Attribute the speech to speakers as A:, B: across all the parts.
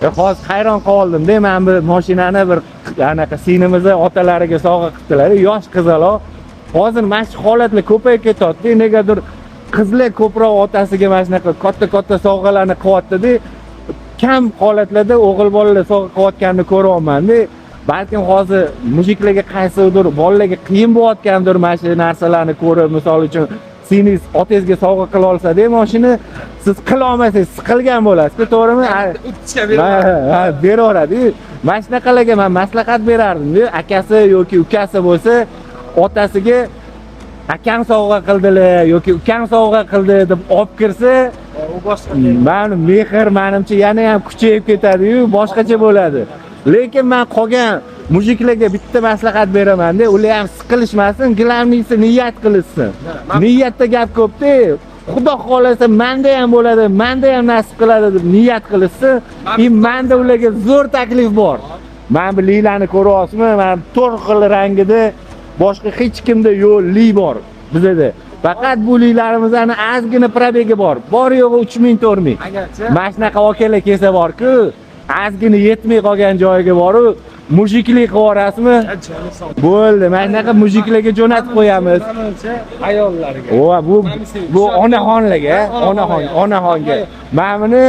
A: Hozir hayron qoldim-da, men bir mashinani bir anaqa singlimizni otalariga sovg'a qildilar, yosh qizaloq. Hozir mana shu holatlar ko'payib ketyapti. Negadir qizlar ko'proq otasiga mana shunaqa katta-katta sovg'alarni qilyapti-da. Kam holatlarda o'g'il bolalar sovg'a qilayotganini ko'ryapman-da. Balkim hozir мужик larga, qaysidir bolalarga qiyin bo'layotgandir mana shu narsalarni ko'rib, misol uchun, singlingiz otangizga sovg'a qila olsa-da mashina, siz qila olmasangiz, siqilgan bo'lasiz, to'g'rimi?
B: O'tishga
A: Ha, beraveradi. Mana shunaqalarga man maslahat berardim. Akasi yoki ukasi bo'lsa, otasiga akam sovg'a qildilar yoki ukam sovg'a qildi deb olib kirsa,
B: U boshqa.
A: Mani mehr, manimcha, yana ham kuchayib ketadi-yu, boshqacha bo'ladi. Lekin man qolgan мужик larga bitta maslahat beraman-da, ular ham siqilishmasin, главный si niyat qilishsin. Niyatda gap ko'p-da. Xudo xohlasa, manda ham bo'ladi, manda ham nasib qiladi deb niyat qilishsin. И manda ularga zo'r taklif bor. Mana bu lilarni ko'ryapsizmi? Mana to'rt xil rangida, boshqa hech kimda yo'q li bor bizada. Faqat bu lilarimizni ozgina пробег i bor. Bor yo'g'i 3000, 4000.
B: Agarchi
A: Mana shunaqa akalar kelsa bor-ku, ozgina yetmay qolgan joyiga borib, мужик lik qilib yuborasizmi? Bo'ldi, mana shunaqa мужик larga jo'natib qo'yamiz.
B: Manimcha, ayollarga.
A: O, bu onaxonlarga, onaxon, onaxonga. Mana buni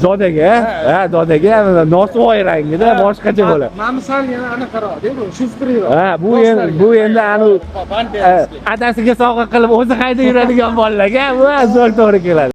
A: dodaga, ha, dodaga nosvoy rangida boshqacha bo'ladi.
B: Mana sal yana anaqaroq, bu шустрый roq.
A: Ha, bu endi anu adasiga sovg'a qilib o'zi haydab yuradigan bolalarga bu zo'r to'g'ri keladi.